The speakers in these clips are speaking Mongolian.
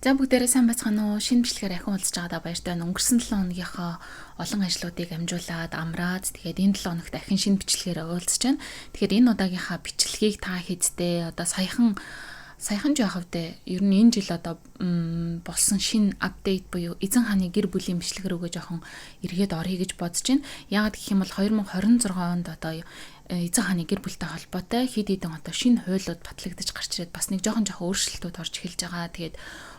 За, бүгдээрээ сайн байцгаана уу? Шинэ бичлэгээр ахин уулзж байгаадаа баяртай байна. Өнгөрсөн 7 хоногийнхоо олон ажлуудыг амжуулаад, амраад, тэгээд энэ 7 хоногт ахин шинэ бичлэгээр уулзж байна. Тэгэхээр энэ удаагийнхаа бичлэгийг та хэдтэй одоо саяхан саяхан ч яах вэ? Ер нь энэ жил одоо болсон шинэ update буюу эзэн хааны гэр бүлийн бичлэг рүүгээ жоохон эргээд оръё гэж бодож байна. Яагаад гэх юм бол 2026 онд одоо эзэн хааны гэр бүлтэй холбоотой хэд хэдэн одоо шинэ хуулиуд батлагдаж гарч ирээд бас нэг жоохон жоохон өөрчлөлтүүд орж эхэлж байгаа. Тэгээд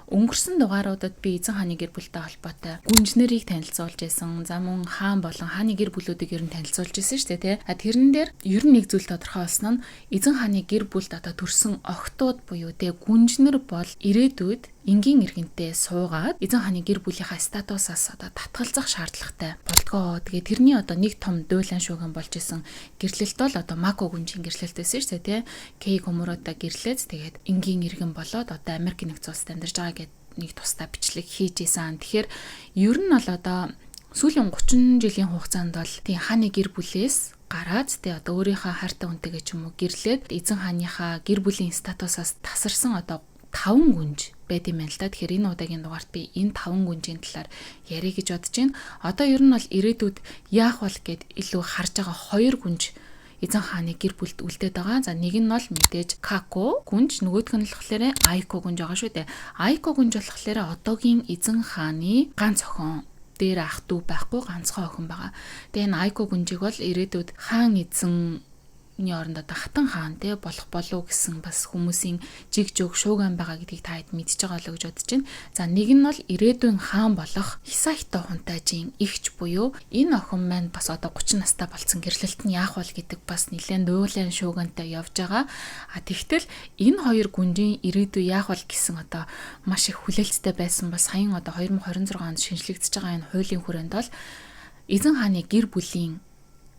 өнгөрсөн дугааруудад би эзэн хааны гэр бүлтэй холбоотой гүнж нарыг танилцуулж байсан. За, мөн хаан болон хааны гэр бүлүүдийг ер нь танилцуулж байсан шүү дээ, тий. А тэрэн дээр ер нь нэг зүйл тодорхой болсон нь эзэн хааны гэр бүлд одоо төрсэн охидууд буюу тэ гүнж нар бол ирээдүйд энгийн иргэнтэй суугаад эзэн хааны гэр бүлийнхаа статусаас одоо татгалзах шаардлагатай болдгоо. Тэгээ тэрний одоо нэг том дуйлан шуугиан болж исэн гэрлэлт бол одоо Мако гүнжийн гэрлэлт байсан шүү дээ, тий. Кей Комуротой гэрлээд, тэгээд энгийн иргэн болоод одоо Америк нэгдсэн улсад амьдарч байгаа гэдэг нэг тусдаа бичлэг хийж исэн. Тэгэхээр ер нь бол одоо сүүлийн 30 жилийн хугацаанд бол тийм хааны гэр бүлээс гараад, тэ одоо өөрийнхөө хайртай хүнтэйгээ ч юм уу гэрлээд эзэн хааныхаа гэр бүлийн статусаас тасарсан одоо 5 гүнж байд юм байна л да. Тэгэхээр энэ удаагийн дугаарт би энэ 5 гүнжийн талаар ярих гэж бодож байна. Одоо ер нь бол ирээдүйд яах бол гэд илүү харж байгаа хоёр гүнж эзэн хааны гэр бүлд үлдээд байгаа. За, нэг нь бол мэдээж Како гүнж, нөгөөх нь болохоор Айко гүнж байгаа шүү дээ. Айко гүнж болохоор одоогийн эзэн хааны ганц охин, дээр ах дүү байхгүй ганцхан охин байгаа. Тэгээ энэ Айко гүнжийг бол ирээдүйд хаан эзэн оронд одоо хатан хаан те болох болов гэсэн бас хүмүүсийн жиг жог шуугиан байгаа гэдгийг та хэд мэдж байгаа болоо гэж бодож байна. За, нэг нь бол ирээдүйн хаан болох Хисахито хунтайжийн эгч буюу энэ охин маань бас одоо 30 настай болцсон, гэрлэлт нь яах бол гэдэг бас нэлээд нуулан шуугантай явж байгаа. А тэгтэл энэ хоёр гүнжийн ирээдүй яах бол гэсэн одоо маш их хүлээлттэй байсан бол саяхан одоо 2026 онд шинэчлэгдэж байгаа энэ хуулийн хүрээнд бол эзэн хааны гэр бүлийн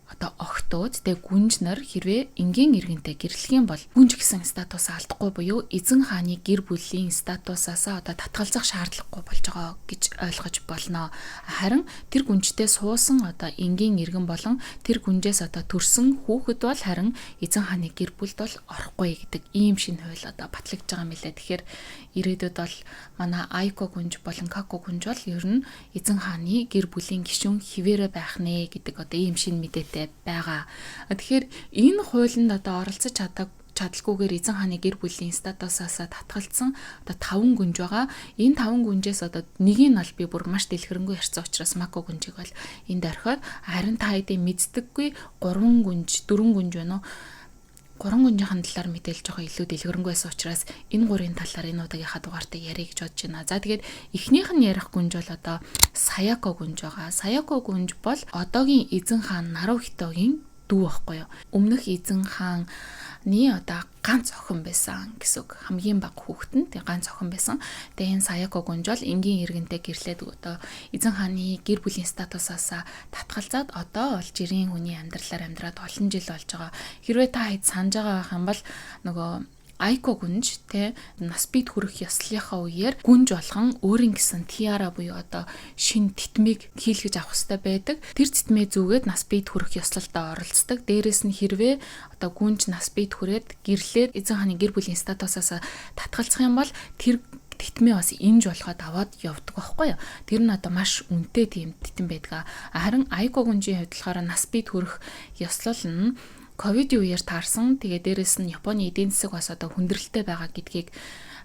одоо охидууд тэг гүнж нар хэрвээ энгийн иргэнтэй гэрлэх юм бол гүнж гэсэн статусаа алдахгүй буюу эзэн хааны гэр бүлийн статусаасаа одоо татгалзах шаардлагагүй болж байгаа гэж ойлгож болно. Харин тэр гүнжтэй суусан одоо энгийн иргэн болон тэр гүнжээс одоо төрсэн хүүхэд бол харин эзэн хааны гэр бүлд бол орохгүй гэдэг ийм шинэ хууль одоо батлагдж байгаа юм билээ. Тэгэхээр ирээдүйд бол манай Айко гүнж болон Како гүнж бол ер нь эзэн хааны гэр бүлийн гишүүн хэвээрээ байх нэ гэдэг одоо ийм шинэ мэдээтэй байгаа. Тэгэхээр энэ хуулинд одоо оролцож чадалгүйгээр эзэн хааны гэр бүлийн статусаасаа татгалзсан одоо 5 гүнж байгаа. Энэ 5 гүнжээс одоо нэгийг нь бол би бүр маш дэлгэрэнгүй ярьсан учраас Мако гүнжийг бол энд орхиод, харин та хэдийн мэддэггүй 3 гүнж, 4 гүнж байна уу? Гурван гүнжийн талаар мэдээлж байгаа илүү дэлгэрэнгүй байсан учраас энэ гурвын талаар энэ удаагийнхаа дугаартаа ярих гэж бодож байна. За, тэгээд эхнийх нь ярих гүнж бол одоо Саяко гүнж байгаа. Саяко гүнж бол одоогийн эзэн хаан Нарухитогийн дүү байхгүй юу? Өмнөх эзэн хааны одоо ганц охин байсан гэсэн үг. Хамгийн бага хүүхэд нь тэг ганц охин байсан. Тэгээ энэ Саяко гүнж бол энгийн иргэнтэй гэрлээд одоо эзэн хааны гэр бүлийн статусаасаа татгалзаад одоо бол жирийн хүний амьдралаар амьдраад олон жил болж байгаа. Хэрвээ та хэд санаж байгаа байх юм бол нөгөө Айко гүнж те нас бийд хүрэх ёслолынхаа үеэр гүнж болгон өөрийн гэсэн tiara буюу одоо шинэ тэтмийг хийлгэж авах хэрэгтэй байдаг. Тэр тэтмээ зүүгээд нас бийд хүрэх ёслолдоо оролцдог. Дээрээс нь хэрвээ одоо гүнж нас бийд хүрээд гэрлээд эзэн хааны гэр бүлийн статусаас татгалзах юм бол тэр тэтмээ бас инж болоход аваад явдаг байхгүй юу. Тэр нь одоо маш үнэтэй тийм титэм байдаг. Харин Айко гүнжийн хувьд болохоор нас бийд хүрэх ёслол нь ковидын үеэр таарсан. Тэгээ дээрэс нь Японы эдийн засаг бас одоо хүндрэлтэй байгаа гэдгийг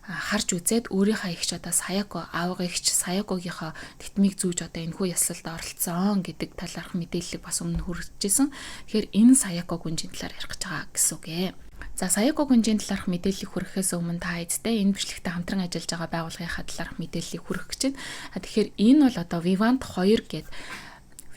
харж үзээд өөрийнхөө эгч одоо Саяко, аавга эгч Саякогийнхоо тэтмийг зүүж одоо энэхүү ёслолд оролцсон гэдэг талаарх мэдээллийг бас өмнө хүргэжсэн. Тэгэхээр энэ Саяко гүнжийн талаар ярих гэж байгаа гэсэн үг ээ. За, Саяко гүнжийн талаарх мэдээллийг хүргэхээс өмнө та эцтэй энэ бичлэгтээ хамтран ажиллаж байгаа байгууллагынхаа талаарх мэдээллийг хүргэх гэж байна. Тэгэхээр энэ бол одоо Vivant 2 гээд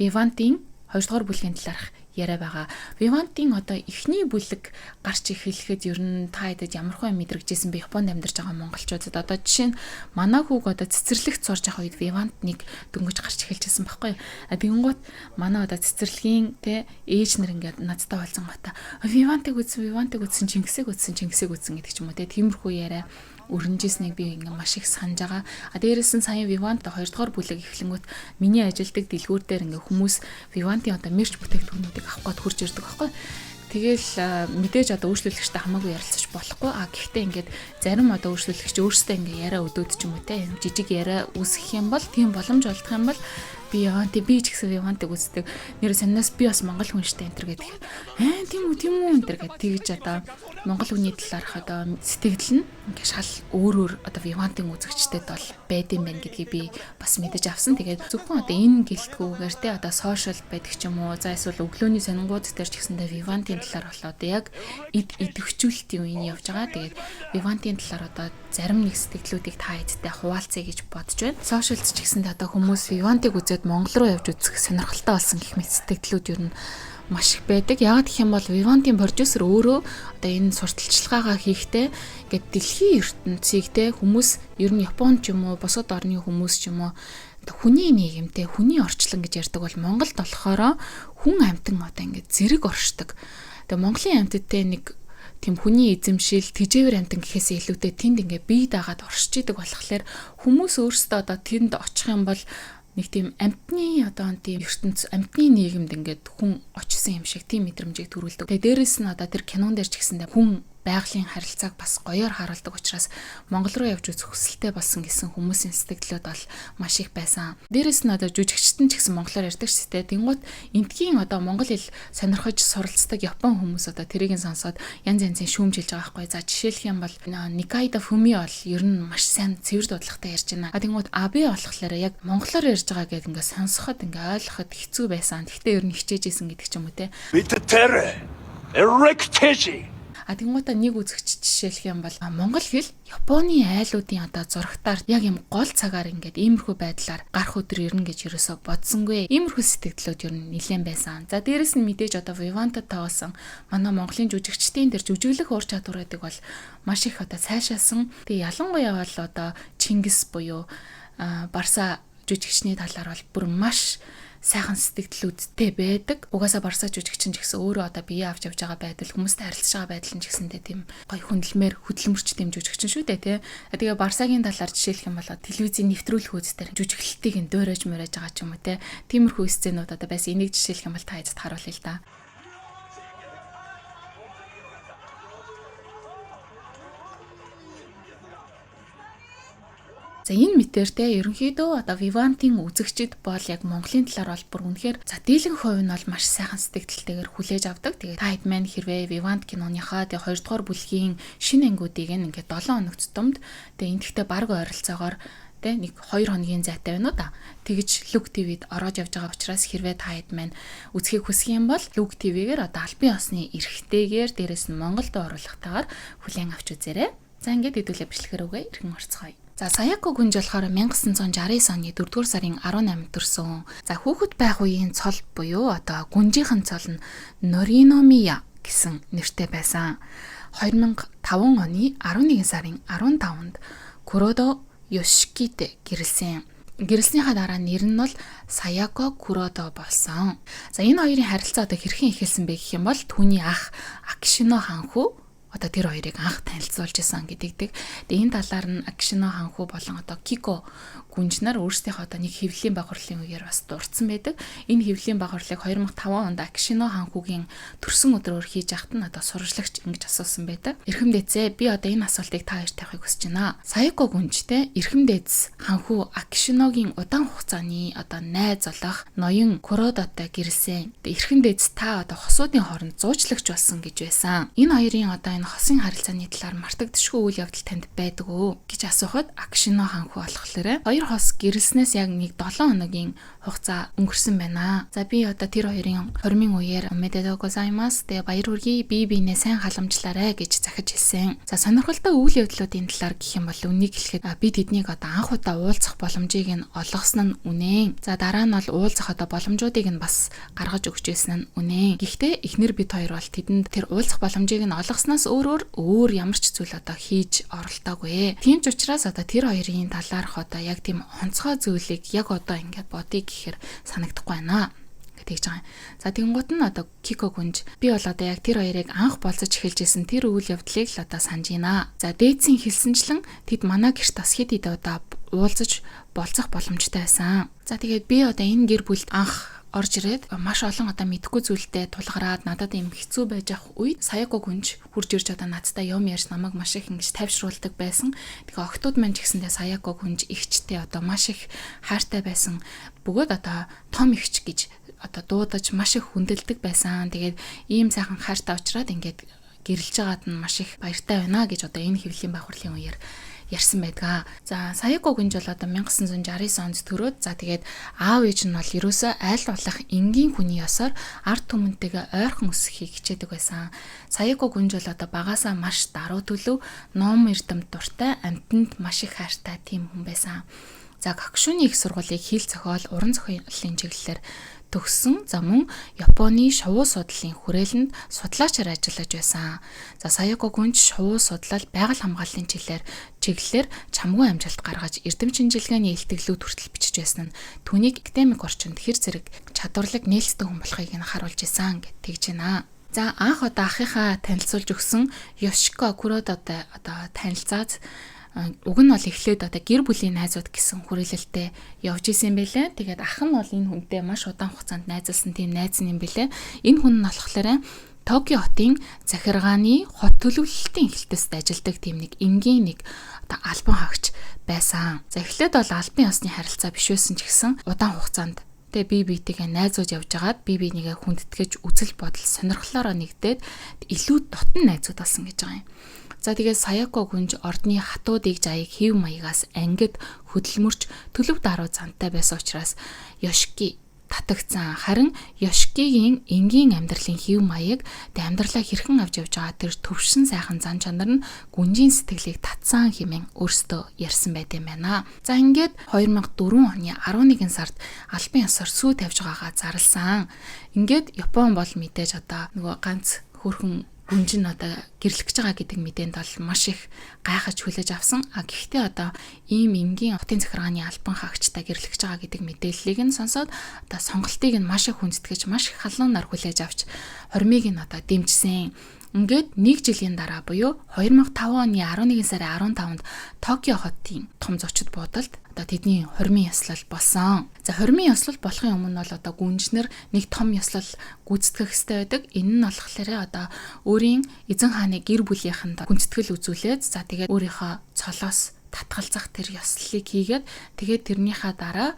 Vivant-ийн 2 дугаар бүлгийн талаарх яриа байгаа. Vivant-ийн одоо эхний бүлэг гарч эхлэхэд ер нь та хэдэд ямар хөө мэдрэгжсэн бэ, Японд амьдарч байгаа монголчуудад? Одоо жишээ нь манай хүүг одоо цэцэрлэгт сурж байгаа үед Vivant нэг дөнгөж гарч эхэлж байсан байхгүй юу? А тэгэнгүүт манай одоо цэцэрлэгийн те ээж нар ингээд надтай уулзсан гата "Vivant-ыг үзсэн, Vivant-ыг үзсэн, Чингисийг үзсэн, Чингисийг үзсэн" гэдэг ч юм уу те, тиймэрхүү яриа өрнөжснийг би ингээ маш их санаж байгаа. А дээрээс нь сая Vivant 2 дугаар бүлэг эхлэнгүүт миний ажилдаг дэлгүүр дээр ингээ хүмүүс Vivant-ийн одоо merch бүтээгдэхүүнүүдийг авах гээд хурж ирдэг байхгүй. Тэгэл мэдээж одоо үйлчлүүлэгчтэй хамаагүй ярилцаж болохгүй. А гэхдээ ингээд зарим одоо үйлчлүүлэгч өөрсдөө ингээд яриа өдөөд ч юм уу те жижиг яриа үүсгэх юм бол тийм боломж олдох юм бол би Виванти, би ч гэсэн Вивантиг үздэг. Нэр сонноос би бас монгол хүн штэ энэ төр гэдэг. Аа тийм үү, тийм үү энэ төр гэдэг. Тэгж одоо монгол хүний талаарх одоо сэтгэл нь ингээ шал өөр өөр одоо Вивантын үзэгчдэд бол байд юм байна гэдгийг би бас мэдэж авсан. Тэгээд зөвхөн одоо энэ гэлтгүүгээр те одоо сошиал байдаг ч юм уу. За эсвэл өглөөний сонингууд дээр ч гэсэндээ Вивантын талаар болоо одоо яг эд идэвхжүүлэлтийн үеийн явж байгаа. Тэгээд Вивантын талаар одоо зарим нэг сэтгэлүүдийг та хэдтэй хуваалцъя гэж бодож байна. Сошиалд ч гэсэндээ одоо хүмүүс Вивантыг үзээд Монгол руу явж үзэх сонирхолтой болсон гэх мэт сэтгэлдлүүд ер нь маш их байдаг. Яагаад гэх юм бол Вивантын продюсер өөрөө одоо энэ сурталчилгаагаа хийхдээ ингээд дэлхийн ертөнцийг те хүмүүс ер нь Японд ч юм уу бусад орны хүмүүс ч юм уу хүний нийгэмтэй хүний орчлон гэж ярьдаг бол Монголд болохоор хүн амьтан одоо ингээд зэрэг оршдог. Тэгээ Монголын амьтадтай нэг тийм хүний эзэмшил тэжээвэр амьтан гэхээсээ илүүтэй тэнд ингээ бие дагаад оршиж идэг болохоор хүмүүс өөрсдөө одоо тэнд очих юм бол нэг тийм амьтны одоо тийм ертөнц амьтны нийгэмд ингээд хүн очсон юм шиг тийм мэдрэмжийг төрүүлдэг. Тэгээ дээрэс нь одоо тэр кинон дээр ч гэсэндээ хүн байгалийн харилцааг бас гоёор харуулдаг учраас Монгол руу явж үзэх хүсэлтэй болсон гэсэн хүмүүсийн сэтгэлдлүүд бол маш их байсан. Дээрэс нь одоо жүжигчт нь ч гэсэн монголоор ярьдаг ч гэдэг. Тэнгуут эндхийн одоо монгол хэл сонирхож суралцдаг Япон хүмүүс одоо тэрийг нь сонсоод янз янзын шүүмжилж байгаа байхгүй. За жишээлх юм бол Никайда Фуми бол ер нь маш сайн цэвэр дуудлагатай ярьж байна. А тэнгуут Аби болохоор яг монголоор ярьж байгаа гэдээ ингээ сонсоход ингээ ойлгоход хэцүү байсан. Гэхдээ ер нь хичээж исэн гэдэг ч юм уу те. Битэтерэ. Эректежи. А тэнгуутаа нэг үзэгч жишээлх юм бол монгол хэл Японы айлуудын одоо зурагтаар яг юм гол цагаар ингээд иймэрхүү байдлаар гарах өдөр ирнэ гэж ерөөсөө бодсонгүй. Иймэрхүү сэтгэлдлүүд ер нь нэлээд байсан. За дээрэс нь мэдээж одоо Вивантад тоглосон манай монголын жүжигчдийн тэр жүжиглэх ур чадвар гэдэг бол маш их одоо сайшаасан. Тэгээ ялангуяа бол одоо Чингис буюу Барса жүжигчний талаар бол бүр маш сайхан сэтгэлдлүүдтэй байдаг. Угаасаа Барса жүжигчин ч гэсэн өөрөө одоо бие авч явж байгаа байдал, хүмүүстэй харилцаж байгаа байдал нь ч гэсэндээ тийм гоё хүндлэмээр хөдөлмөрч тийм жүжигчин шүү дээ, тий. Тэгээ Барсагийн талаар жишээлх юм бол телевизийн нэвтрүүлэх үз дээр жүжиглэлтийг нь дуурайж мурайж байгаа ч юм уу, тий. Тиймэрхүү сценүүд одоо байсан. Энийг жишээлх юм бол та эцэд харуулъя л да. За энэ мэтэр те ерөнхийдөө одоо Вивантын үзэгчид бол яг Монголын талаар бол бүр үнэхээр за дийлэн хувь нь бол маш сайхан сэтгэлдэлтэйгээр хүлээж авдаг. Тэгээ та хэд маань хэрвээ Вивант киноныхаа тэгээ 2 дугаар бүлгийн шинэ ангиудыг ингээд 7 хоног тутамд тэгээ энэхтэй баг ойролцоогоор тэ нэг 2 хоногийн зайтай байна уу да. Тэгж Лүк ТV-д ороод явж байгаа учраас хэрвээ та хэд маань үзхийг хүсэх юм бол Лүк ТV-гээр одоо албан ёсны эрхтэйгээр дээрэс нь Монголд оруулахтайгаар хүлээн авч үзээрэй. За ингээд хэдүүлээ бичлэгээр өгөө эргэн орцгоё. За Саяко гүнж болохоор 1969 оны 4-р сарын 18-нд төрсөн. За хүүхэд байх үеийн цол буюу одоо гүнжийнхэн цол нь Нориномия гэсэн нэртэй байсан. 2005 оны 11 сарын 15-нд Куродо Йошикитэй гэрэлсэн. Гэрэлснийхаа дараа нэр нь бол Саяко Куродо болсон. За энэ хоёрын харилцаа одоо хэрхэн эхэлсэн бэ гэх юм бол түүний ах Акишино ханхүү одоо тэр хоёрыг анх танилцуулж исэн гэдэгдэг. Тэгээ энэ талаар нь Акишино ханхүү болон одоо Кико гүнж нар өөрсдийнхөө одоо нэг хэвлэлийн баг хурлын үеэр бас дурдсан байдаг. Энэ хэвлэлийн баг хурлыг 2005 онд Акишино ханхүүгийн төрсөн өдрөөр хийж ахад нь одоо сурвалжлагч ингэж асуусан байдаг. Эрхэм дээдсээ би одоо энэ асуултыг та хоёрт тавихыг хүсэж байна. Саяко гүнжтэй эрхэм дээдс ханхүү Акишиногийн удаан хугацааны одоо найз болох ноён Куродотой гэрэлсэн. Эрхэм дээдс та одоо хосуудын хооронд зуучлагч болсон гэж байсан. Энэ хоёрын одоо энэ хосын харилцааны талаар мартагдшгүй үйл явдал танд байдаг уу гэж асуухад Акишино ханхүү болохоор хоёр хос гэрэлснээс яг нэг 7 хоногийн хугацаа өнгөрсөн байна. За би одоо тэр хоёрын хормын үеэр Омедедо гозаймас тэгээ баяр хүргэе би биенээ сайн халамжлаарэ гэж захиж хэлсэн. За сонирхолтой үйл явдлуудын талаар гэх юм бол үнийг хэлэхэд би тэднийг одоо анх удаа уулзах боломжийг нь олгосон нь үнэн. За дараа нь бол уулзах одоо боломжуудыг нь бас гаргаж өгч байсан нь үнэн. Гэхдээ эхнэр бид хоёр бол тэдэнд тэр уулзах боломжийг нь олгосноос өөрөөр өөр ямар ч зүйл одоо хийж оролдоогүй. Тийм ч учраас одоо тэр хоёрын талаарх одоо яг тийм онцгой зүйлийг яг одоо ингээд бодъё гэхээр санагдахгүй байна тэгж байгаа юм. За тэгэнгუут нь одоо Кико гүнж би бол одоо яг тэр хоёрыг анх болцож эхэлж исэн тэр үйл явдлыг л одоо санаж байна. За дээдсийн хэлсэнчлэн тэд манай гэрт бас хэд хэд удаа уулзаж болцох боломжтой байсан. За тэгээд би одоо энэ гэр бүлд анх орж ирээд маш олон одоо мэдэхгүй зүйлтэй тулгараад надад юм хэцүү байж авах үед Саяко гүнж хурж ирж одоо надтай юм ярьж намайг маш их ингэж тайвшруулдаг байсан. Тэгээ охтууд маань ч гэсэндээ Саяко гүнж ихчтэй одоо маш их хайртай байсан. Бөгөөд одоо том ихч гэж одоо дуудаж маш их хүндэлдэг байсан. Тэгээд ийм сайхан хайртай учраас ингээд гэрэлж байгаад нь маш их баяртай байна гэж одоо энэ хэвлэлийн байгууллагын үеэр ярьсан байдаг. За, Саяко гүнж бол одоо 1969 онд төрөөд, за, тэгээд аав ээж нь бол ерөөсөө аль болох энгийн хүний ёсоор ард түмэнтэйгээ ойрхон өсөхийг хичээдэг байсан. Саяко гүнж бол одоо багасаа маш даруй төлөв, ном эрдэм дуртай, амьтанд маш их хайртай тийм хүн байсан. За, Гакшүний их сургуулийг хэл зохиол, уран зохиолын чиглэлээр төгссөн. За, мөн Японы шувуу судлалын хүрээлэнд судлаачаар ажиллаж байсан. За, Саяко гүнж шувуу судлал, байгаль хамгааллын чиглэлээр чамгүй амжилт гаргаж эрдэм шинжилгээний илтгэлүүд хүртэл бичиж байсан нь түүнийг академик орчинд хэр зэрэг чадварлаг, нээлттэй хүн болохыг нь харуулж исэн гэж тэгж байна. За, анх одоо ахыхаа танилцуулж өгсөн Йошико Куродотой одоо танилцаад, уг нь бол эхлээд одоо гэр бүлийн найзууд гэсэн хүрээлэлтэй явж исэн юм байлээ. Тэгээд ах нь бол энэ хүнтэй маш удаан хугацаанд найзалсан тийм найз юм байлээ. Энэ хүн нь болохоор Токио хотын захиргааны хот төлөвлөлтийн эхлэлтэст ажилладаг тийм нэг энгийн нэг одоо албан хаагч байсан. За, эхлээд бол албан ёсны харилцаа биш байсан ч гэсэн удаан хугацаанд тэгээ бие биетэйгээ найзууд явж хагаад бие бинийгээ хүндэтгэж, үзэл бодол сонирхлоороо нэгдээд илүү дотн найзууд болсон гэж байгаа юм. За, тэгээд Саяко гүнж ордны хатуудыг жаяг хэв маягаас ангид хөдөлмөрч төлөв даруй зантай байсан учраас Йошики татагцсан. Харин Йошикигийн энгийн амьдралын хэв маяг, тэг амьдралаа хэрхэн авч явж байгаа тэр төвшин сайхан зан чанар нь гүнжийн сэтгэлийг татсан хэмээн өөрсдөө ярьсан байт юм байна. За, ингээд 2004 оны 11 сард албан ёсоор сүү тавьж байгаагаа зарласан. Ингээд Япон бол мэдээж одоо нөгөө ганц хөөрхөн гүнж нь одоо гэрлэх гэж байгаа гэдэг мэдээнд бол маш их гайхаж хүлээж авсан. А гэхдээ одоо ийм энгийн хотын захиргааны албан хаагчтай гэрлэх гэж байгаа гэдэг мэдээллийг нь сонсоод одоо сонголтыг нь маш их хүндэтгэж, маш их халуунаар хүлээж авч хормыг нь одоо дэмжсэн. Ингээд нэг жилийн дараа буюу 2005 оны 11 сарын 15-нд Токио хотын том зочид буудалд одоо тэдний хормын ёслол болсон. За, хормын ёслол болохын өмнө бол одоо гүнжнэр нэг том ёслол гүйцэтгэх хэрэгтэй байдаг. Энэ нь болохоор одоо өөрийн эзэн хааны гэр бүлийнхэнд хүндэтгэл үзүүлээд, за, тэгээд өөрийнхөө цолоос татгалзах тэр ёслолыг хийгээд, тэгээд тэрнийхээ дараа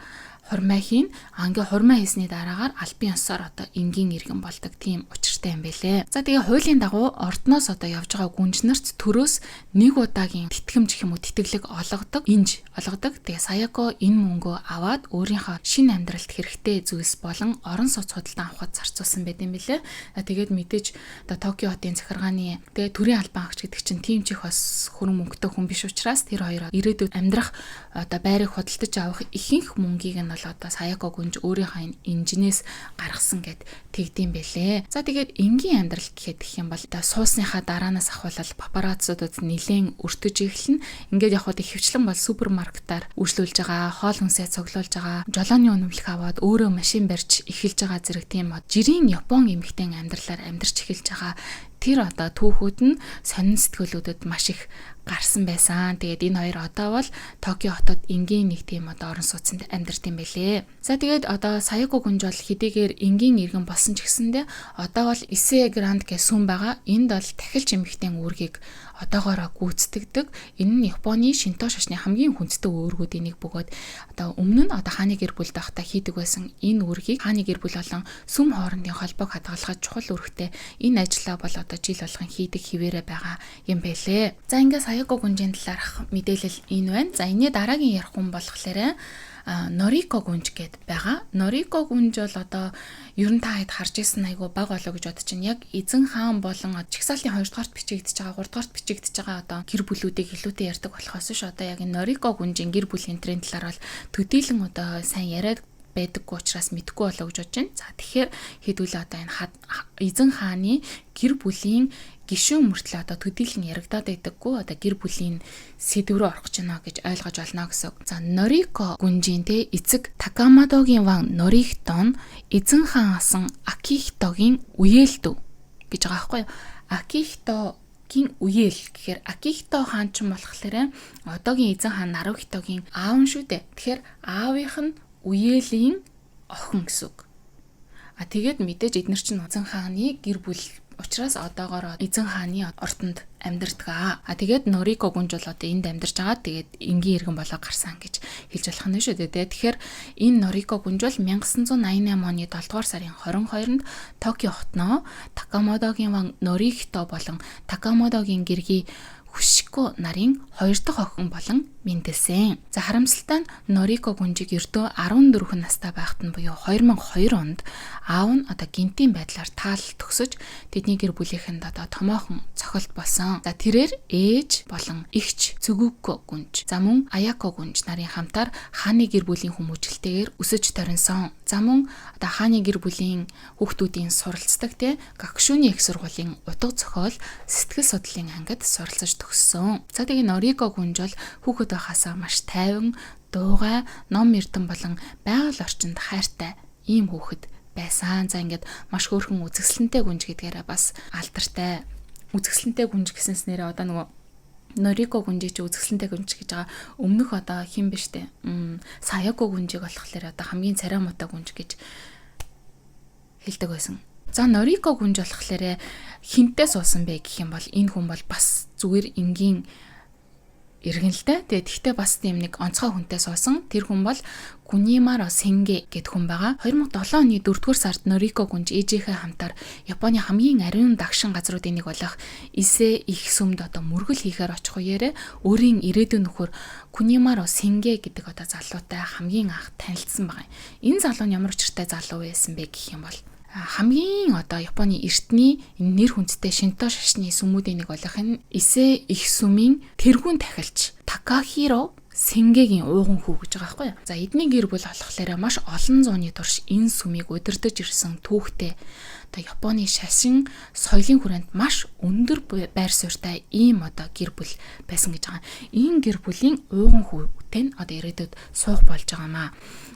хурмаа хийн. А ингээ хурмаа хийсний дараагаар албан ёсоор одоо энгийн иргэн болдог тийм учиртай юм бэлээ. За, тэгээ хуулийн дагуу ордноос одоо явж байгаа гүнж нарт төрөөс нэг удаагийн тэтгэмж гэх юм уу, тэтгэлэг олгодог, инж олгодог. Тэгээ Саяко энэ мөнгөө аваад өөрийнхөө шинэ амьдралд хэрэгтэй зүйлс болон орон сууц худалдан авахд зарцуулсан байт юм бэлээ. Тэгээд мэдээж одоо Токио хотын захиргааны тэгээ төрийн албан хаагч гэдэг чинь тийм ч их бас хөрөн мөнгөтэй хүн биш учраас тэр хоёр ирээдүйд амьдрах одоо байрыг худалдаж авах ихэнх мөнгийг нь бол одоо Саяко гүнж өөрийнхөө инженээс гаргасан гэд тэгдэм бэлээ. За, тэгээд энгийн амьдрал гэхэд гэх юм бол одоо суусныхаа дараанаас ахуулал папараццуудад нилээн өртөж эхэлнэ. Ингээд яг хаад ихэвчлэн бол супермаркетаар үйлчлүүлж байгаа, хоол хүнсээ цуглуулж байгаа, жолооны үнэмлэх аваад өөрөө машин барьж эхэлж байгаа зэрэг тийм жирийн Япон эмэгтэйн амьдралаар амьдарч эхэлж байгаа тэр одоо түүхүүд нь сонин сэтгүүлүүдэд маш их гарсан байсан. Тэгээд энэ хоёр одоо бол Токио хотод энгийн нэг тийм одоо орон сууцнд амьдарт юм бэлээ. За, тэгээд одоо Саяко гүнж бол хэдийгээр энгийн иргэн болсон ч гэсэндээ одоо бол Исе Гранд гэх сүм байгаа. Энд бол тахилч эмэгтэйн үүргийг одоогоороо гүйцэтгэдэг. Энэ нь Японы Шинто шашны хамгийн хүндтэй үүргүүдийн нэг бөгөөд одоо өмнө нь одоо хааны гэр бүл байхдаа хийдэг байсан энэ үүргийг хааны гэр бүл болон сүм хоорондын холбоог хадгалахад чухал үүрэгтэй энэ ажлаа бол одоо жил болгон хийдэг хിവэрэ байгаа юм бэлээ. За, ингээд Саяко гүнжийн талаарх мэдээлэл энэ байна. За, энэний дараагийн ярих хүн болохоор Норико гүнж гэд байгаа. Норико гүнж бол одоо ер нь та хэд харж ирсэн айгу баг болоо гэж бодож чинь яг эзэн хаан болон чагсаалтын 2 дугаарт бичигдэж байгаа, 3 дугаарт бичигдэж байгаа одоо гэр бүлүүдийг илүүтэй ярьдаг болохоос ш одоо яг энэ Норико гүнжийн гэр бүлийн трend талаар бол төдийлөн одоо сайн яриад байдаггүй учраас мэдэхгүй болоо гэж бодож байна. За, тэгэхээр хэдүүлээ одоо энэ эзэн хааны гэр бүлийн гишүүн мөртлөө одоо төдийлөн яригадаад байдаггүй одоо гэр бүлийн сэдв рүү орох гэж байна гэж ойлгож байна гэсэн. За, Норико гүнжийн те эцэг Такамадогийн ван Норихтон эзэн хаан асан Акихитогийн үеэл дүү гэж байгаа байхгүй юу? Акихитогийн үеэл гэхээр Акихито хаан ч юм болохоор одоогийн эзэн хаан Нарухитогийн аав нь шүү дээ. Тэгэхээр аавынх нь үеэлийн охин гэсэн үг. А тэгээд мэдээж эднэр чинь эзэн хааны гэр бүл учраас одоогоор эзэн хааны ордонд амьдардаг. А тэгээд Норико гүнж бол одоо энд амьдарч байгаа. Тэгээд энгийн иргэн болоо гарсан гэж хэлж болох нь шүү дээ. Тэгэхээр энэ Норико гүнж бол 1988 оны 7 дугаар сарын 22-нд Токио хотноо Такамодогийн ван Норихито болон Такамодогийн гэргий Хүшико нарын хоёр дахь охин болон мэндэлсэн. За, харамсалтай нь Норико гүнжиг ердөө 14 настай байхад нь буюу 2002 онд аав нь одоо гинтийн байдлаар таал төгсөж тэдний гэр бүлийнхэнд одоо томоохон цохилт болсон. За, тэрээр ээж болон эгч Цүгүко гүнж, за мөн Аяко гүнж нарын хамтаар хааны гэр бүлийн хүмүүжлэлтэйгээр өсөж торинсон. За, мөн одоо хааны гэр бүлийн хүүхдүүдийн суралцдаг те Гакшүүний их сургуулийн утга зохиол сэтгэл судлалын ангид суралцаж төгссөн. За, тэгээ Норико гүнж бол хүүхэд байхаасаа маш тайван, дуугай, ном эрдэм болон байгаль орчинд хайртай ийм хүүхэд байсан. За, ингээд маш хөөрхөн үзэсгэлэнтэй гүнж гэдгээрээ бас алдартай. Үзэсгэлэнтэй гүнж гэсэнс нэрээ одоо нөгөө Норико гүнжийг чи үзэсгэлэнтэй гүнж гэж байгаа өмнөх одоо хэн биш те. Саяко гүнжийг болохоор одоо хамгийн царай муутай гүнж гэж хэлдэг байсан. За, Норико гүнж болохоор хинтээ суусан бэ гэх юм бол энэ хүн бол бас зүгээр энгийн иргэнэлтэй. Тэгээд тэгтээ бас тийм нэг онцгой хүнтэй суусан. Тэр хүн бол Гүнимаро Сенге гэд хүн байгаа. 2007 оны 4-р сард Норико гүнж ээжийнхээ хамтаар Японы хамгийн ариун дагшин газруудын нэг болох Исе их сүмд одоо мөргөл хийхээр очих үеэрээ өөрийн ирээдүйн нөхөр Кунимаро Сенге гэдэг одоо залуутай хамгийн анх танилцсан байгаа юм. Энэ залуу нь ямар учиртай залуу байсан бэ гэх юм бол хамгийн одоо Японы эртний нэр хүндтэй Шинто шашны сүмүүдийн нэг болох энэ Исе их сүмийн тэргүүн тахилч Такахиро Сэнгэгийн ууган хүү гэж байгаа байхгүй юу. За, эдний гэр бүл болохоор маш олон зууны турш энэ сүмийг удирдах ирсэн түүхтэй, одоо Японы шашин соёлын хүрээнд маш өндөр байр суурьтай ийм одоо гэр бүл байсан гэж байгаа. Энэ гэр бүлийн ууган хүүтэй нь одоо ирээдүйд суух болж байгаа маа.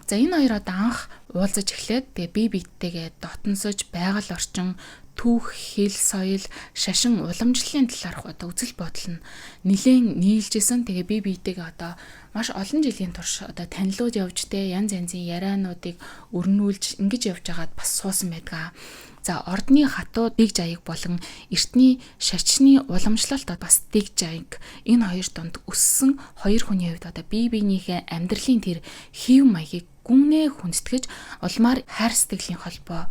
За, энэ хоёр одоо анх уулзаж эхлээд тэгээ бие биетэйгээ дотносож байгаль орчин, түүх, хэл, соёл, шашин уламжлалын талаарх одоо үзэл бодол нь нэлээд нийлжсэн. Тэгээ бие биетэйгээ одоо маш олон жилийн турш одоо танилуд явж те янз янзын яриануудыг өрнүүлж ингэж явж байгаад бас суусан байдгаа. За, ордны хатуу дэг жаяг болон эртний шашны уламжлалт бас дэг жаяг энэ хоёр дунд өссөн хоёр хүний хувьд одоо бие биенийхээ амьдралын тэр хэв маягийг гүнээ хүндэтгэж улмаар хайр сэтгэлийн холбоо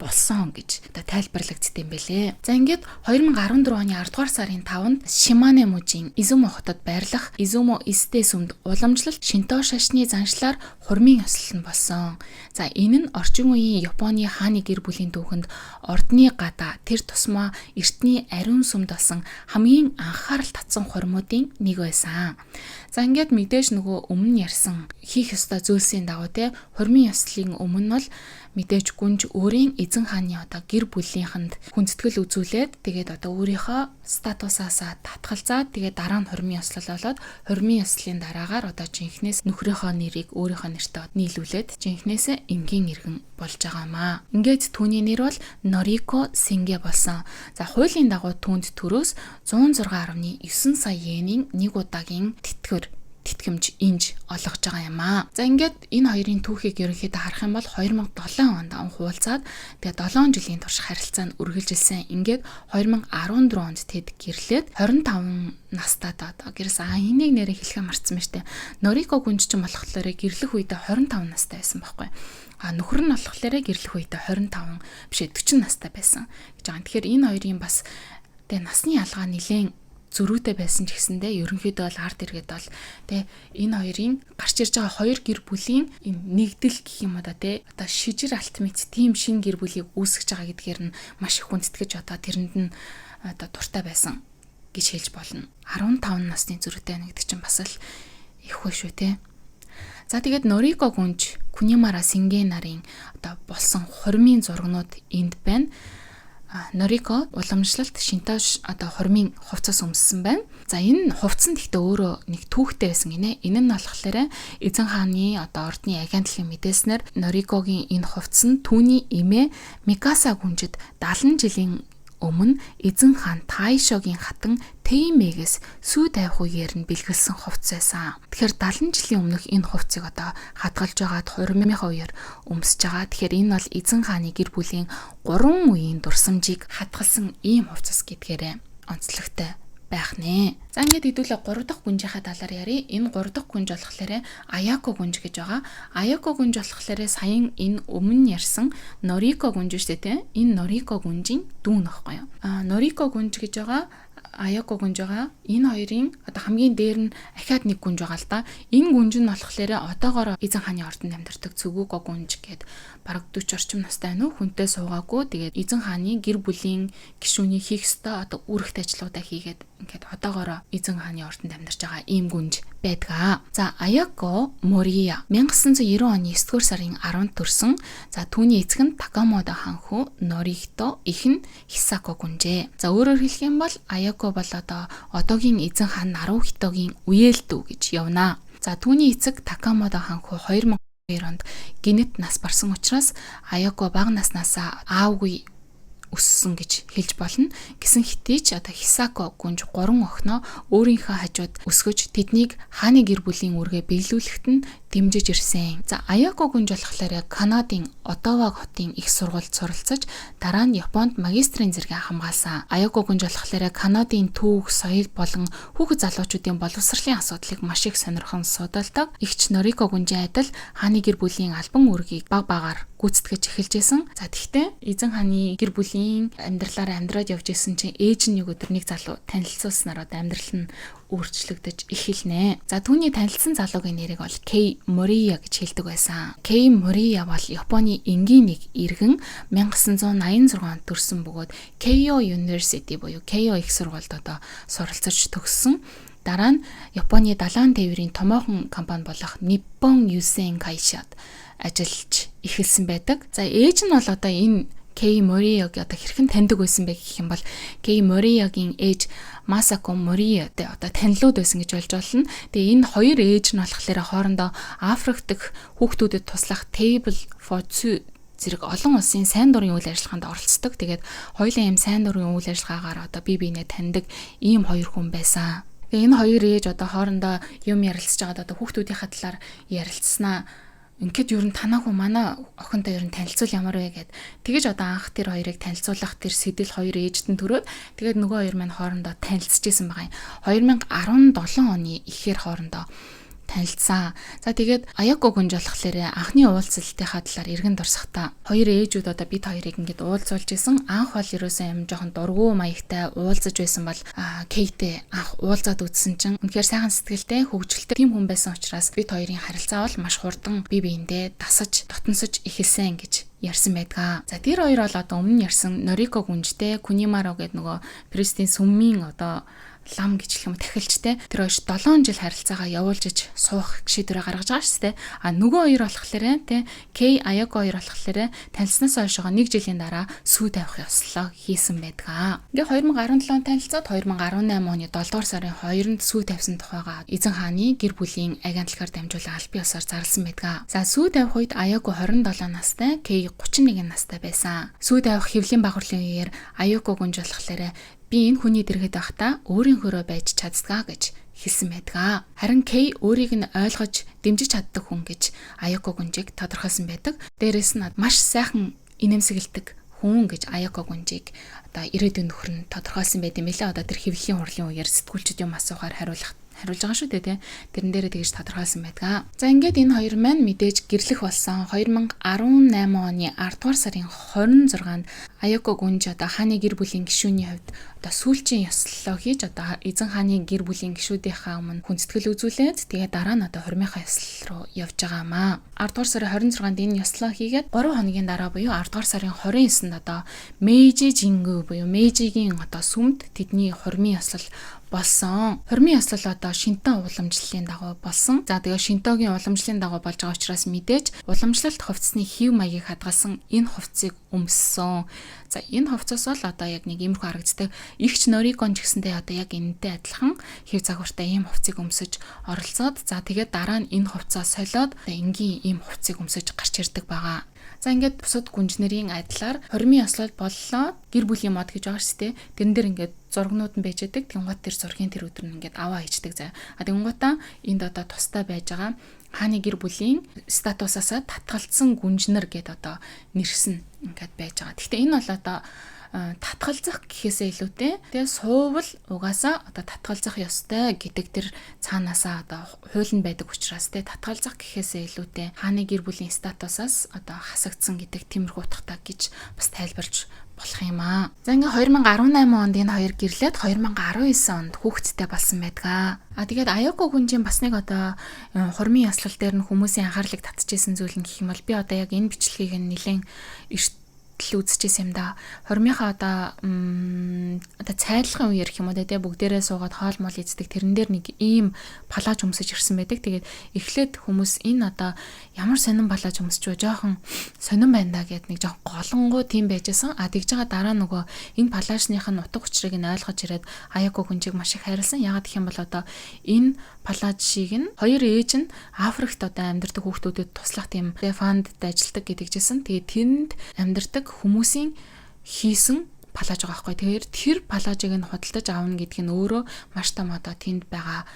болсон гэж одоо тайлбарлагдсан юм бэлээ. За, ингээд 2014 оны 10 дугаар сарын 5-нд Шимане мужийн Изумо хотод байрлах Изумо Истэ сүмд уламжлалт Шинто шашны заншлаар хурмын ёслол нь болсон. За, энэ нь орчин үеийн Японы хааны гэр бүлийн түүхэнд ордны гадаа тэр тусмаа эртний ариун сүмд болсон хамгийн анхаарал татсан хурмуудын нэг байсан. За, ингээд мэдээж нөгөө өмнө ярьсан хийх ёстой зүйлсийн дагуу те хурмын ёслолын өмнө бол мэдээж гүнж өөрийн эзэн хааны одоо гэр бүлийнхэнд хүндэтгэл үзүүлээд, тэгээд одоо өөрийнхөө статусаасаа татгалзаад, тэгээд дараа нь хурмын ёслол болоод, хурмын ёслолын дараагаар одоо жинхнээс нөхрийнхөө нэрийг өөрийнхөө нэртэй нийлүүлээд жинхнээсээ энгийн иргэн болж байгаамаа. Ингээд түүний нэр бол Норико Синге болсон. За, хуулийн дагуу түүнд төрөөс 106.9 сая йенийн нэг удаагийн тэтгэвэр тэтгэмж инж олгож байгаа юм аа. За, ингээд энэ хоёрын түүхийг ерөнхийдөө харах юм бол 2007 онд анх уулзаад, тэгээд 7 жилийн турш харилцаа нь үргэлжилсэн. Ингээд 2014 онд тэд гэрлээд 25 настай одоо гэрсэн. А, энийг нэрээ хэлэхээ мартсан байна штэ. Норико гүнж чинь болохоор гэрлэх үедээ 25 настай байсан байхгүй. А нөхөр нь болохоор гэрлэх үедээ 25 биш 40 настай байсан гэж байгаа. Тэгэхээр энэ хоёрын бас тэгээ насны ялгаа нэлээд зөрүүтэй байсан ч гэсэндээ ерөнхийдөө бол ард иргэд бол тэ энэ хоёрын гарч ирж байгаа хоёр гэр бүлийн энэ нэгдэл гэх юм одоо тэ одоо шижир алт мэт тийм шин гэр бүлийг үүсгэж байгаа гэдгээр нь маш их хүндэтгэж одоо тэрэнд нь одоо дуртай байсан гэж хэлж болно. 15 насны зөрүүтэй байна гэдэг чинь бас л их хөө шүү те. За, тэгээд Норико гүнж Кунимара Сингэ нарын одоо болсон хурмын зургнууд энд байна. Норико уламжлалт Шинто одоо хурмын хувцас өмссөн байна. За, энэ хувцас нь гэхдээ өөрөө нэг түүхтэй байсан гинэ. Энэ нь болохоор эзэн хааны одоо ордны агентлагийн мэдээлснээр Норикогийн энэ хувцас нь түүний эмээ Микаса гүнжид 70 жилийн өмнө эзэн хаан Тайшогийн хатан Тэймэгээс сүү тавих үеэр нь бэлгэлсэн хувцас байсан. Тэгэхээр 70 жилийн өмнөх энэ хувцсыг одоо хадгалж байгаад хурмынхаа үеэр өмсөж байгаа. Тэгэхээр энэ бол эзэн хааны гэр бүлийн 3 үеийн дурсамжийг хадгалсан ийм хувцас гэдгээрээ онцлогтой байх нэ. За ингээд хэдүүлээ 3 дахь гүнжийнхаа талаар ярив. Энэ 3 дахь гүнж болохоор Аяко гүнж гэж байгаа. Аяко гүнж болохоор саяхан энэ өмнө ярьсан Норико гүнж шүү дээ, тэ. Энэ Норико гүнжийн дүү нөхгүй юу? Норико гүнж гэж байгаа, Аяко гүнж байгаа. Энэ хоёрын одоо хамгийн дээр нь ахиад нэг гүнж байгаа л да. Энэ гүнж нь болохоор одоогоор эзэн хааны ордонд амьдардаг Цүгүго гүнж гээд бараг 40 орчим настай байна уу, хүнтэй суугаагүй. Тэгээд эзэн хааны гэр бүлийн гишүүний хийх ёстой одоо үүрэгт ажлуудаа хийгээд ингээд одоогоор эзэн хааны ордонд амьдарч байгаа ийм гүнж байдаг. За, Аяко Мория 1990 оны 9 дугаар сарын 10-нд төрсөн. За, түүний эцэг нь Такамодо хаанхүү Норихито, эх нь Хисако гүнжээ. За, өөрөөр хэлэх юм бол Аяко бол одоо одоогийн эзэн хаан Нарухитогийн үеэл дүү гэж явна. За, түүний эцэг Такамодо хаанхүү 2002 онд гэнэт нас барсан учраас Аяко бага наснаасаа аавгүй өссөн гэж хэлж болно. Гэсэн хэдий ч одоо Хисако гүнж гурван охиноо өөрийнхөө хажууд өсгөж, тэднийг хааны гэр бүлийн үүргээ биелүүлэхэд нь дэмжиж ирсэн. За, Аяко гүнж болохоор Канадын Оттава хотын их сургуульд суралцаж, дараа нь Японд магистрийн зэргээ хамгаалсан. Аяко гүнж болохоор Канадын түүх, соёл болон хүүхэд залуучуудын боловсролын асуудлыг маш их сонирхон судалдаг. Эгч Норико гүнжийн адил хааны гэр бүлийн албан үүргийг баг багаар гүйцэтгэж эхэлж исэн. За, тэгвэл эзэн хааны гэр бүлийн амьдралаараа амьдраад явж исэн чинь ээж нь нэг өдөр нэг залуу танилцуулснаар одоо амьдрал нь өөрчлөгдөж эхэлнэ. За, түүний танилцсан залуугийн нэрийг бол Кей Мория гэж хэлдэг байсан. Кей Мория бол Японы энгийн нэг иргэн, 1986 онд төрсөн бөгөөд Keio University буюу Keio их сургуульд одоо суралцаж төгссөн. Дараа нь Японы далайн тээврийн томоохон компани болох Nippon Yusen Kaishad ажиллаж эхэлсэн байдаг. За, ээж нь бол одоо энэ Кей Морияг одоо хэрхэн таньдаг байсан бэ гэх юм бол Кей Мориягийн ээж Масако Мориятэй одоо танилуд байсан гэж болж болно. Тэгээ энэ хоёр ээж нь болохоор хоорондоо Африк дэх хүүхдүүдэд туслах Table for Two зэрэг олон улсын сайн дурын үйл ажиллагаанд оролцдог. Тэгээд хоёулаа ийм сайн дурын үйл ажиллагаагаар одоо бие биенээ таньдаг ийм хоёр хүн байсан. Тэгээ энэ хоёр ээж одоо хоорондоо юм ярилцж байгаад, одоо хүүхдүүдийнхээ талаар ярилцсанаа ингээд ер нь танаа хүн манай охинтой ер нь танилцуул ямар вэ гэд тэгэж одоо анх тэр хоёрыг танилцуулах тэр сэдэл хоёр ээжд нь төрөөд, тэгээд нөгөө хоёр маань хоорондоо танилцж исэн байгаа юм. 2017 оны ихээр хоорондоо танилцсан. За, тэгээд Аяко гүнж болохоор анхны уулзалтынхаа талаар эргэн дурсахдаа хоёр ээжүүд одоо бид хоёрыг ингээд уулзуулж исэн. Анх бол ерөөсөн юм жоохон дургу маягтай уулзаж байсан бол Кейтэй анх уулзаад үзсэн чинь үнэхээр сайхан сэтгэлтэй, хөгжилтэй тийм хүн байсан учраас бид хоёрын харилцаа бол маш хурдан бие биендээ дасаж, дотносож эхэлсэн гэж ярьсан байдаг. За, тэр хоёр бол одоо өмнө нь ярьсан Норико гүнжтэй Кунимаро гэдэг нөгөө Пристийн сүмийн одоо лам гэж хэлэх юм, тахилчтэй тэр хоёр 7 жил харилцаагаа явуулж иж суух шийдвэрээ гаргаж байгаа шүү дээ. А нөгөө хоёр болохоор те, Кей Аяко хоёр болохоор танилцсанаас хойшоо нэг жилийн дараа сүү тавих ёслолоо хийсэн байдаг. Ингээ 2017 он танилцаад 2018 оны 7 дугаар сарын 2-нд сүү тавьсан тухайгаа эзэн хааны гэр бүлийн агентлагаар дамжуулан албан ёсоор зарласан байдаг. За, сүү тавих үед Аяко 27 настай, Кей 31 настай байсан. Сүү тавих хэвлэлийн багварлын үеэр Аяко гүнж болохоор би энэ хүний дэргэд байхдаа өөрийнхөөрөө байж чаддгаа гэж хэлсэн байдаг. Харин Кей өөрийг нь ойлгож дэмжиж чаддаг хүн гэж Аяко гүнжийг тодорхойлсон байдаг. Дээрээс нь маш сайхан инээмсэглэдэг хүн гэж Аяко гүнжийг одоо ирээдүйн нөхөр нь тодорхойлсон байт юм билээ. Одоо тэр хэвлэлийн хурлын үеэр сэтгүүлчид юм асуухаар хариулах хариулж байгаа шүү дээ, тий. Тэрэн дээрээ тэгж тодорхойлсон байдаг. За, ингээд энэ хоёр маань мэдээж гэрлэх болсон. 2018 оны 10 дугаар сарын 26-нд Аяко гүнж одоо хааны гэр бүлийн гишүүний хувьд одоо сүүлчийн ёслолоо хийж, одоо эзэн хааны гэр бүлийн гишүүдийнхаа өмнө хүндэтгэл үзүүлээд, тэгээ дараа нь одоо хурмынхаа ёслол руу явж байгаа маа. 10 дугаар сарын 26-нд энэ ёслолоо хийгээд 3 хоногийн дараа буюу 10 дугаар сарын 29-нд одоо Мэйжи Жингү буюу Мэйжигийн одоо сүмд тэдний хурмын ёслол болсон. Хурмын ёслол одоо Шинто уламжлалын дагуу болсон. За, тэгээ Шинтогийн уламжлалын дагуу болж байгаа учраас мэдээж уламжлалт хувцсны хэв маягийг хадгалсан энэ хувцсыг өмссөн. За энэ хувцас бол одоо яг нэг иймэрхүү харагддаг. Игч Норикон ч гэсэндээ одоо яг энэтэй адилхан хэв загвартай ийм хувцсыг өмсөж оролцоод, за тэгээд дараа нь энэ хувцас солиод энгийн ийм хувцсыг өмсөж гарч ирдэг байгаа. За ингээд бусад гүнжнэрийн адилаар хормын ёслол боллоо, гэр бүлийн мод гэж байгаа шүү дээ. Тэрэн дээр ингээд зургнууд нь байж байдаг. Тэнгуут тэр зургийн тэр өдөр нь ингээд аваа хийчдэг заа. А тэнгуутаа энд одоо тустай байж байгаа хааны гэр бүлийн статусаасаа татгалцсан гүнжнэр гэд одоо нэрсэн ингээд байж байгаа. Гэхдээ энэ бол одоо татгалзах гэхээсээ илүүтэй тэгээ суувал угаасаа одоо татгалзах ёстой гэдэг тэр цаанаасаа одоо хууль нь байдаг учраас тэгээ татгалзах гэхээсээ илүүтэй хааны гэр бүлийн статусаас одоо хасагдсан гэдэг тиймэрхүү утгатай гэж бас тайлбарлаж болох юм аа. За ингээ 2018 онд энэ хоёр гэрлээд 2019 онд хүүхэдтэй болсон байдгаа. А тэгээд Аяко гүнжийн бас нэг одоо хурмын ёслол дээр нь хүмүүсийн анхаарлыг татчихсан зүйл нь гэх юм бол би одоо яг энэ бичлэгийг нь нэлээд эрт л үзчихсэн юм да. Хормынхаа одоо цайлгын үеэр гэх юм уу те, бүгдээрээ суугаад хоол мол иддэг тэрэн дээр нэг ийм палаж өмсөж ирсэн байдаг. Тэгээд эхлээд хүмүүс энэ одоо ямар сонин палаж өмсөж вэ? Жоохон сонин байна да гэд нэг жоохон голонгоо тийм байжсэн. А тэгж байгаа дараа нөгөө энэ палажных нь утга учирыг нь ойлгож ирээд Аяко гүнжийг маш их хайрлсан. Яагаад гэх юм бол одоо энэ палаж шиг нь хоёр ээж нь Африкт одоо амьдардаг хүүхдүүдэд туслах тийм фонд ажилладаг гэдэгжсэн. Тэгээд тэнд амьдардаг хүмүүсийн хийсэн палаж байгаа байхгүй. Тэгэхээр тэр палажийг нь худалдаж авна гэдг нь өөрөө маш том одоо тэнд байгаа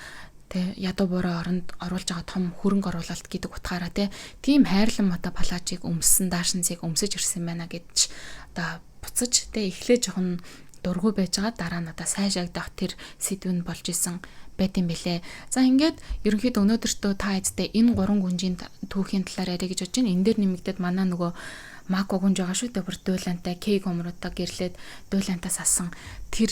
тэ ядуу буруу оронд оруулж байгаа том хөрөнгө оруулалт гэдэг утгаараа тэ тийм хайрлан одоо палажийг өмссөн, даашинзыг өмсөж ирсэн байна гэж одоо буцаж тэ эхлээ жоохон дургу байж байгаа, дараа нь одоо сайшаагдах тэр сэдв нь болж исэн байт юм бэлээ. За ингээд ерөнхийдөө өнөөдөртөө та эцтэй энэ гурван гүнжийн түүхийн талаар яриа гэж бодож байна. Энэ дээр нэмэгдээд манай нөгөө Мако гүнж байгаа шүү дээ. Бүр дуулантай Кей Гомруудаа гэрлээд дуулантаас асан тэр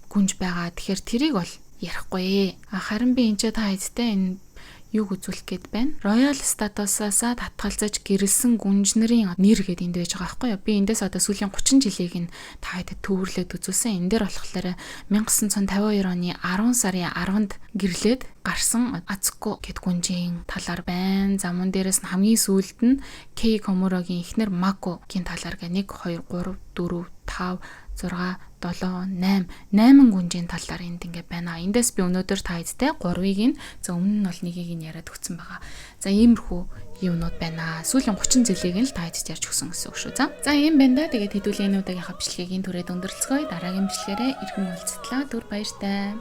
гүнж байгаа. Тэгэхээр тэрийг бол ярихгүй. Харин би энэ ч та эцтэй энэ юг үзүүлэх гээд байна. Royal статусаасаа татгалзаж гэрэлсэн гүнжнэрийн нэр гээд энд байж байгаа байхгүй юу? Би эндээс одоо сүүлийн 30 жилийг нь та хэдэд төвөрлөөд үзүүлсэн. Энэ дээр болохоор 1952 оны 10 сарын 10-нд гэрлээд гарсан Ацко гэд гүнжийн талаар байна. За мөн дээрэс нь хамгийн сүүлд нь Кей Комурогийн эхнэр Макогийн талаар гэ 1 2 3 4 5 6 7 8 8 гүнжийн талаар энд ингээ байна. Эндээс би өнөөдөр та хэдтэй 3-ыг нь, за өмнө нь бол нэгийг нь яриад өгсөн байгаа. За иймэрхүү юмнууд байна. Сүүлийн 30 жилийг нь л та хэдэд ярьж өгсөн гэсэн үг шүү. За ийм байна да. Тэгээд хэдүүлээ энэ удаагийнхаа бичлэгийг энэ түрээд өндөрлцгөөе. Дараагийн бичлэгээрээ иргэн уулзтлаа. Түр баяртай.